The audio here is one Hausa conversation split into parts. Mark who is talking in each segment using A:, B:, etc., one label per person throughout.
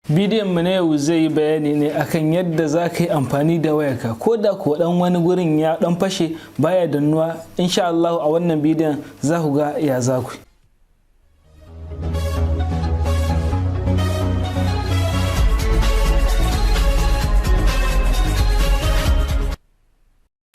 A: Bidiyon mu na yau zai yi bayani ne akan yadda za ka yi amfani da wayarka ko da kuwa dan wani gurin ya dan fashe, baya dannuwa. Insha Allah a wannan bidiyon za ku ga ya za ku.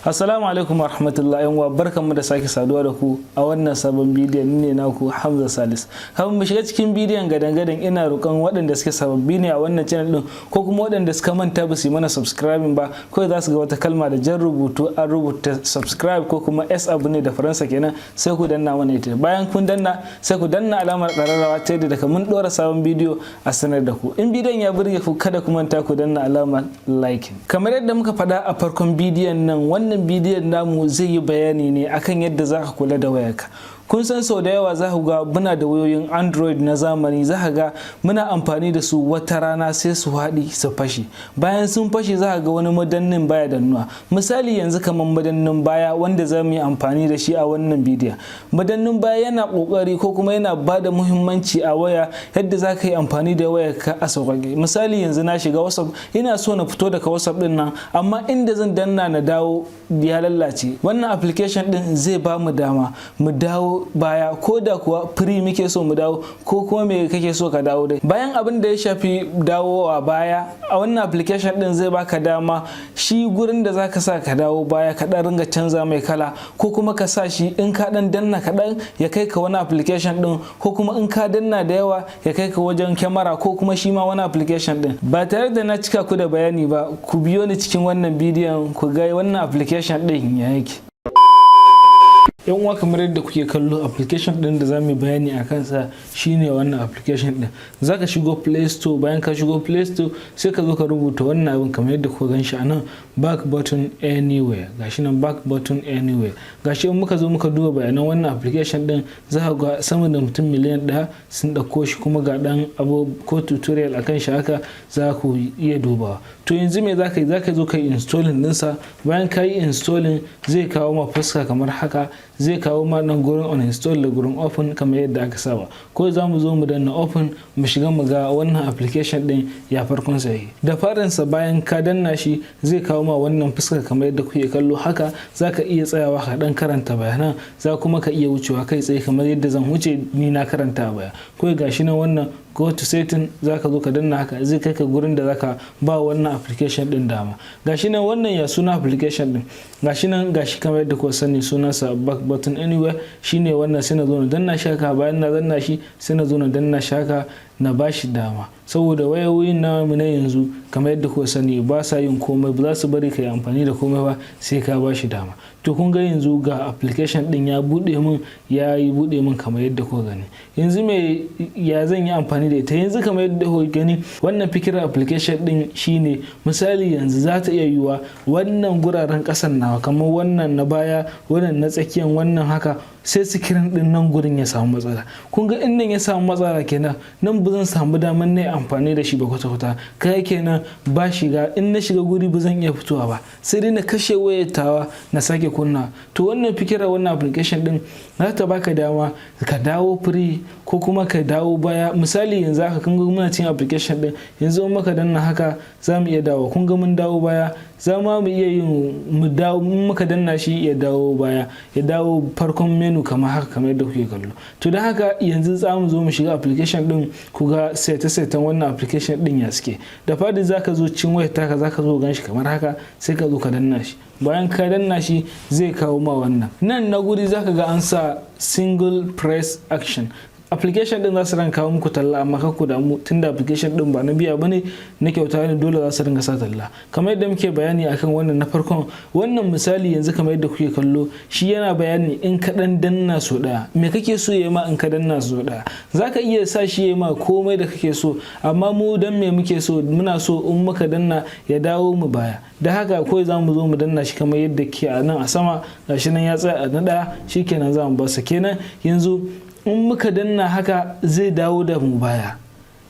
A: Assalamu alaikum wa rahmatullahi yan uwa, barkanmu da sake saduwa da ku a wannan sabon bidiyon. Ni ne naku Hamza Salis. Kafin mu shiga cikin bidiyon gadan-gadan, ina roƙon waɗanda suke sababbi ne a wannan channel din ko kuma waɗanda suka manta ba su yi mana subscribing ba, kawai za su ga wata kalma da jan rubutu an rubuta "subscribe" ko kuma "S" abu ne da Faransa kenan, sai ku danna mana ita. Bayan kun danna, sai ku danna alamar ƙararrawa ta yadda daga mun ɗora sabon bidiyo a sanar da ku. In bidiyon ya burge ku, kada ku manta ku danna alamar liking. Kamar yadda muka faɗa a farkon bidiyon nan, wannan bidiyon namu zai yi bayani ne akan yadda za ka kula da wayarka. Kun san sau da yawa za ku ga muna da wayoyin Android na zamani, za ka ga muna amfani da su, wata rana sai su haɗi su fashe. Bayan sun fashe, za ka ga wani madannin baya dannuwa. Misali yanzu kamar madannin baya wanda za mu yi amfani da shi a wannan bidiyon, madannin baya yana ƙoƙari ko kuma yana ba da muhimmanci a waya yadda za ka yi amfani da wayar ka a sauƙaƙe. Misali yanzu na shiga WhatsApp, ina so na fito daga WhatsApp ɗin nan, amma inda zan danna na dawo ya lallace. Wannan application ɗin zai ba mu dama mu dawo baya, ko da kuwa free muke so mu dawo ko kuma me kake so ka dawo dai. Bayan abin da ya shafi dawowa baya, a wannan application din zai baka dama shi gurin da zaka sa ka dawo baya ka dan ringa canza mai kala, ko kuma ka sa shi in ka dan danna kaɗan ya kai ka wani application din, ko kuma in ka danna da yawa ya kai ka wajen kyamara, ko kuma shi ma wani application din. Ba tare da na cika ku da bayani ba, ku biyo ni cikin wannan bidiyon ku ga wannan application din ya yake. Yan uwa, kamar yadda kuke kallo, application din da zamu yi bayani a kansa shine wannan application din. Zaka shigo Play Store. Bayan ka shigo Play Store, sai ka zo ka rubuta wannan abin kamar yadda kuka gan shi a nan, Back Button Anywhere. Gashi nan, Back Button Anywhere, gashi. In muka zo muka duba bayanan wannan application din, za ka ga sama da mutum miliyan 1 sun ɗauko shi, kuma ga dan abu ko tutorial akan shi, haka za ku iya dubawa. To yanzu me za ka yi? Za ka zo ka yi installing dinsa. Bayan ka yi installing, zai kawo ma fuska kamar haka. Zai kawo ma nan gurin uninstall da gurin open kamar yadda aka saba. Ko za mu zo mu danna open, mu shiga mu ga wannan application din ya farkon sa yake da farinsa. Bayan ka danna shi, zai kawo ma wannan fuska kamar yadda kuke kallo haka. Za ka iya tsayawa ka dan karanta bayanan, za kuma ka iya wucewa kai tsaye kamar yadda zan wuce, ni na karanta baya. Ko gashi nan wannan "go to setting", za ka zo ka danna haka, zai kai ka gurin da zaka ba wannan application din dama. Gashi nan wannan ya suna application din, gashi nan, gashi kamar yadda kuka sani, sunansa Back Button Anywhere, shine wannan. Sai na zo na danna shi haka. Bayan na danna shi, sai na zo na danna shi haka na bashi dama, saboda wayoyin namu na yanzu, kamar yadda kuka sani, ba sa yin komai, ba za su bari ka yi amfani da komai ba sai ka bashi dama. To kun ga yanzu ga application din ya bude min, ya yi bude min kamar yadda kuka gani. Yanzu me ya zan yi amfani da ita? Yanzu kamar yadda kuka gani, wannan fikirar application din shine, misali yanzu za ta iya yiwuwa wannan guraren kasan nawa, kamar wannan na baya, wannan na tsakiyan, wannan haka, sai screen din nan gurin ya samu matsala. Kun ga in nan ya samu matsala kenan, nan ba zan samu damar na amfani da shi ba kwata-kwata. Kai kenan ba shiga, in na shiga guri ba zan iya fitowa ba, sai dai na kashe wayar tawa na sake kunna. To wannan fikirar wannan application din za ta baka dama ka dawo free ko kuma ka dawo baya. Misali yanzu haka, kun ga muna cikin application din yanzu, in muka danna haka za mu iya dawo. Kun ga mun dawo baya. Za ma mu iya yin mu dawo, in muka danna shi ya dawo baya, ya dawo farkon menu kamar haka, kamar yadda kuke kallo. To don haka yanzu za mu zo mu shiga application din ku ga seta-setan wannan application din ya suke. Da fadi za ka zo cin wayar taka, za ka zo gan shi kamar haka, sai ka zo ka danna shi. Bayan ka danna shi, zai kawo ma wannan nan na guri, za ka ga an sa "single press action". Application din za su rinka kawo muku talla, amma kar ku damu, tunda application din ba na biya bane, na kyauta ne, dole za su ringa sa talla. Kamar yadda muke bayani akan wannan na farkon wannan, misali yanzu kamar yadda kuke kallo, shi yana bayani in ka dan danna so daya, me kake so ya ma. In ka danna so daya, zaka iya sa shi ya ma komai da kake so, amma mu dan me muke so? Muna so in muka danna ya dawo mu baya. Da haka kawai za mu zo mu danna shi kamar yadda ke a nan a sama. Gashi nan ya tsaya a na daya, shikenan, za mu basa kenan. Yanzu in muka danna haka, zai dawo da mu baya.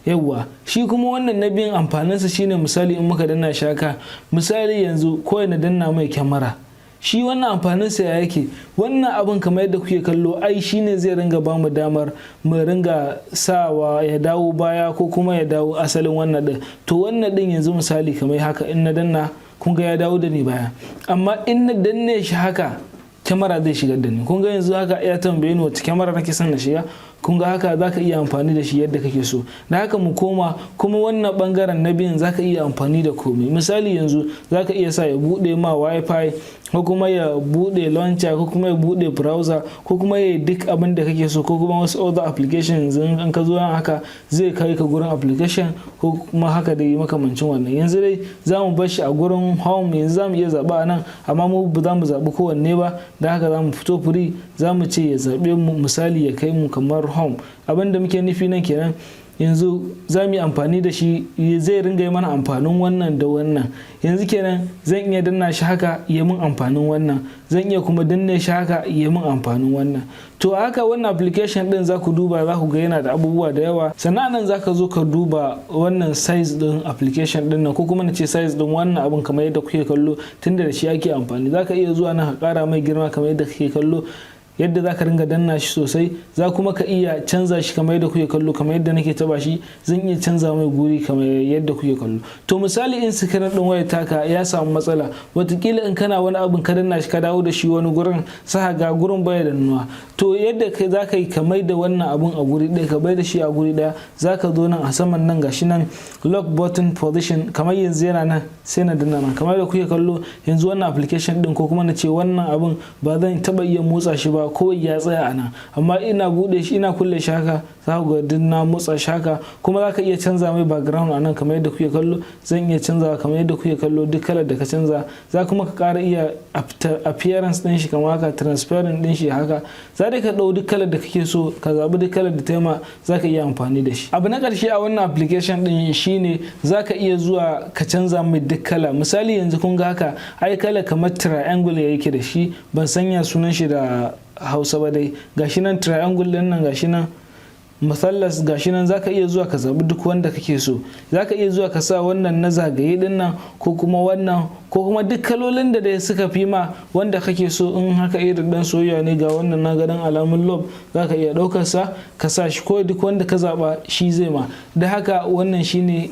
A: Yawwa, shi kuma wannan na biyun amfaninsa shine, misali in muka danna shi haka, misali yanzu kawai na danna mai kyamara, shi kuma zai kawo mu gurin da Shi wannan amfanin sa ya yake? Wannan abin, kamar yadda kuke kallo, ai shine zai ringa ba mu damar mu ringa sawa ya dawo baya ko kuma ya dawo asalin wannan din. To wannan din yanzu, misali kamar haka, in na danna, kun ga ya dawo da ni baya. Amma in na danne shi haka, kyamara zai shigar da ni. Kun ga yanzu haka ya tambaye ni wacce kyamara nake son na shiga. Kun ga haka zaka iya amfani da shi yadda kake so. Da haka mu koma kuma wannan bangaren na biyun, zaka iya amfani da komai. Misali yanzu zaka iya sa ya bude ma WiFi, ko kuma ya bude launcher, ko kuma ya bude browser, ko kuma ya yi duk abin da kake so, ko kuma wasu other applications. In ka zo nan haka, zai kai ka gurin application, ko kuma haka da yi makamancin wannan. Yanzu dai za mu bar shi a gurin home. Yanzu za mu iya zaɓa a nan, amma mu ba za mu zaɓi kowanne ba. Da haka za mu fito free, za mu ce ya zaɓe mu, misali ya kai mu kamar home. Abin da muke nufi nan kenan, yanzu za mu yi amfani da shi, zai ringa yi mana amfanin wannan da wannan. Yanzu kenan zan iya danna shi haka ya min amfanin wannan, zan iya kuma danne shi haka ya min amfanin wannan. To haka wannan application din, za ku duba za ku ga yana da abubuwa da yawa. Sannan nan za ka zo ka duba wannan size din application din nan, ko kuma na ce size din wannan abun, kamar yadda kuke kallo, tunda da shi ake amfani. Za ka iya zuwa nan ka kara mai girma, kamar yadda kake kallo, yadda za ka ringa danna shi sosai. Za kuma ka iya canza shi, kamar yadda kuke kallo, kamar yadda nake taba shi, zan iya canza mai guri, kamar yadda kuke kallo. To misali in screen din wayar taka ya samu matsala, watakila in kana wani abin ka danna shi ka dawo da shi wani gurin, sa ga gurin baya dannuwa. To yadda kai za ka yi ka mai da wannan abun a guri ɗaya, ka bai da shi a guri ɗaya, za ka zo nan a saman nan, gashi nan lock button position. Kamar yanzu yana nan, sai na danna nan. Kamar da kuke kallo, yanzu wannan application din, ko kuma na ce wannan abun, ba zan taba iya motsa shi ba, kawai ya tsaya a nan. Amma ina bude shi, ina kulle shi haka, za ku ga duk na motsa shi haka. Kuma za ka iya canza mai background a nan, kamar yadda kuke kallo. Zan iya canzawa, kamar yadda kuke kallo, duk kalar da ka canza. Za kuma ka ƙara iya appearance din shi kamar haka, transparent din shi haka. Za dai ka ɗau duk kalar da kake so, ka zaɓi duk kalar da ta ma, za ka iya amfani da shi. Abu na ƙarshe a wannan application din shine za ka iya zuwa ka canza mai duk kala. Misali yanzu kun ga haka, ai kala kamar triangle yake da shi. Ban sanya sunan shi da Hausa ba dai. Gashi nan triangle din nan, gashi nan musallas, gashi nan. Zaka iya zuwa ka zabi duk wanda kake so. Zaka iya zuwa ka sa wannan na zagaye din nan, ko kuma wannan, ko kuma duk kalolin da dai suka fi ma wanda kake so. In haka irin dan soyayya ne, ga wannan na ganin alamun love, zaka iya daukar sa ka sa shi, ko duk wanda ka zaba shi zai ma. Da haka wannan shine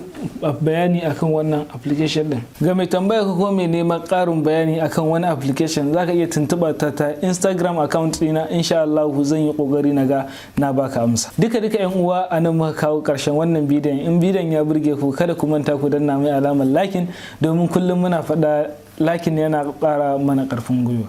A: bayani akan wannan application din. Ga mai tambaya ko kuma mai neman ƙarin bayani akan wani application, zaka iya tuntuɓa ta Instagram account ɗina. Insha Allah zan yi ƙoƙari na ga na baka amsa. Duka duka yan uwa, a nan muka kawo ƙarshen wannan bidiyon. In bidiyon ya burge ku, kada ku manta ku danna mai alamar liking, domin kullum muna faɗa, liking yana ƙara mana ƙarfin gwiwa.